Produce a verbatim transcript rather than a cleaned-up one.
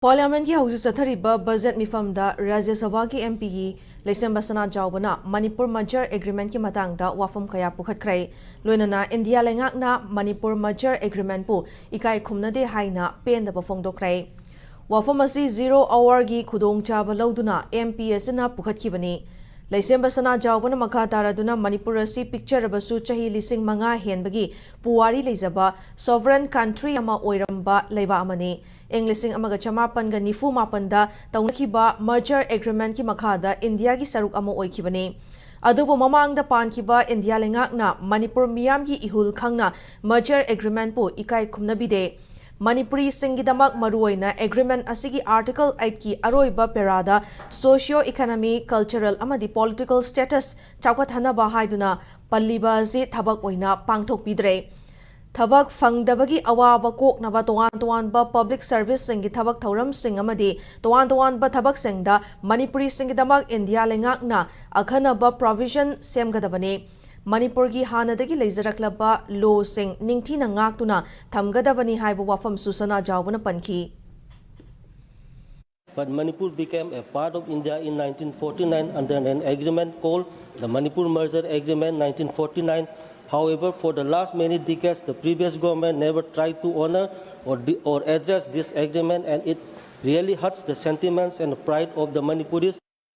Parliamentꯀꯤ ꯍꯧꯖꯤꯛ ꯆꯠꯊꯔꯤꯕ ꯕꯖꯦꯠ ꯃꯤꯐꯝꯗ ꯔꯥꯖ꯭ꯌ ꯁꯚꯥꯒꯤ MPꯒꯤ ꯂꯩꯁꯦꯝꯕ ꯁꯅꯥꯖꯥꯎꯕꯅ ꯃꯅꯤꯄꯨꯔ merger agreementꯀꯤ ꯃꯇꯥꯡꯗ ꯋꯥꯐꯝ ꯀꯌꯥ ꯄꯨꯈꯠꯈ꯭ꯔꯦ꯫ ꯂꯣꯏꯅꯅ ꯏꯟꯗꯤꯌꯥ ꯂꯩꯉꯥꯛꯅ ꯃꯅꯤꯄꯨꯔ merger agreementꯄꯨ ꯏꯀꯥꯏ ꯈꯨꯝꯅꯗꯦ ꯍꯥꯏꯅ ꯄꯦꯟꯗꯕ ꯐꯣꯡꯗꯣꯛꯈ꯭ꯔꯦ꯫ ꯋꯥꯐꯝ ꯑꯁꯤ zero hourꯒꯤ ꯈꯨꯗꯣꯡꯆꯥꯕ ꯂꯧꯗꯨꯅ MP ꯑꯁꯤꯅ ꯄꯨꯈꯠꯈꯤꯕꯅꯤ꯫ ꯂꯩꯁꯦꯝꯕ ꯁꯅꯥꯖꯥꯎꯕꯅ ꯃꯈꯥ ꯇꯥꯔꯗꯨꯅ ꯃꯅꯤꯄꯨꯔ ꯑꯁꯤ ꯄꯤꯛꯆꯔꯕꯁꯨ ꯆꯍꯤ ꯂꯤꯁꯤꯡ ꯃꯉꯥ ꯍꯦꯟꯕꯒꯤ ꯄꯨꯋꯥꯔꯤ ꯂꯩꯖꯕ sovereign country ꯑꯃ ꯑꯣꯏꯔꯝꯕ ꯂꯩꯕꯥꯛ ꯑꯃꯅꯤ꯫ ꯏꯪ ꯂꯤꯁꯤꯡ ꯑꯃꯒ ꯆꯃꯥꯄꯟꯒ ꯅꯤꯐꯨ ꯃꯥꯄꯟꯗ ꯇꯧꯅꯈꯤꯕ merger agreementꯀꯤ ꯃꯈꯥꯗ ꯏꯟꯗꯤꯌꯥꯒꯤ ꯁꯔꯨꯛ ꯑꯃ ꯑꯣꯏꯈꯤꯕꯅꯤ꯫ ꯑꯗꯨꯕꯨ ꯃꯃꯥꯡꯗ ꯄꯥꯟꯈꯤꯕ ꯏꯟꯗꯤꯌꯥ ꯂꯩꯉꯥꯛꯅ ꯃꯅꯤꯄꯨꯔ ꯃꯤꯌꯥꯝꯒꯤ ꯏꯍꯨꯜ ꯈꯪꯅ merger agreementꯄꯨ ꯏꯀꯥꯏ ꯈꯨꯝꯅꯕꯤꯗꯦ꯫ ꯃꯅꯤꯄꯨꯔꯤꯁꯤꯡꯒꯤꯗꯃꯛ ꯃꯔꯨꯑꯣꯏꯅ agreement ꯑꯁꯤꯒꯤ article eightꯀꯤ ꯑꯔꯣꯏꯕ paraꯗ socio economy, cultural ꯑꯃꯗꯤ political status ꯆꯥꯎꯈꯠꯍꯟꯅꯕ ꯍꯥꯏꯗꯨꯅ ꯄꯜꯂꯤꯕ ꯑꯁꯤ ꯊꯕꯛ ꯑꯣꯏꯅ ꯄꯥꯡꯊꯣꯛꯄꯤꯗ꯭ꯔꯦ꯫ ꯊꯕꯛ ꯐꯪꯗꯕꯒꯤ ꯑꯋꯥꯕ ꯀꯣꯛꯅꯕ ꯇꯣꯉꯥꯟ ꯇꯣꯉꯥꯟꯕ public serviceꯁꯤꯡꯒꯤ ꯊꯕꯛ ꯊꯧꯔꯝꯁꯤꯡ ꯑꯃꯗꯤ ꯇꯣꯉꯥꯟ ꯇꯣꯉꯥꯟꯕ ꯊꯕꯛꯁꯤꯡꯗ ꯃꯅꯤꯄꯨꯔꯤꯁꯤꯡꯒꯤꯗꯃꯛ ꯏꯟꯗꯤꯌꯥ ꯂꯩꯉꯥꯛꯅ ꯑꯈꯟꯅꯕ provision ꯁꯦꯝꯒꯗꯕꯅꯤ꯫ ꯃꯅꯤꯄꯨꯔꯒꯤ ꯍꯥꯟꯅꯗꯒꯤ ꯂꯩꯖꯔꯛꯂꯕ lawꯁꯤꯡ ꯅꯤꯡꯊꯤꯅ ꯉꯥꯛꯇꯨꯅ ꯊꯝꯒꯗꯕꯅꯤ ꯍꯥꯏꯕ ꯋꯥꯐꯝꯁꯨ ꯁꯅꯥꯖꯥꯎꯕꯅ ꯄꯟꯈꯤ꯫ But Manipur became a part of India in nineteen forty-nine under an agreement called the Manipur Merger Agreement nineteen forty-nine. However, for the last many decades, the previous government never tried to honor or, de- or address this agreement, and it really hurts the sentiments and the pride of the Manipuris.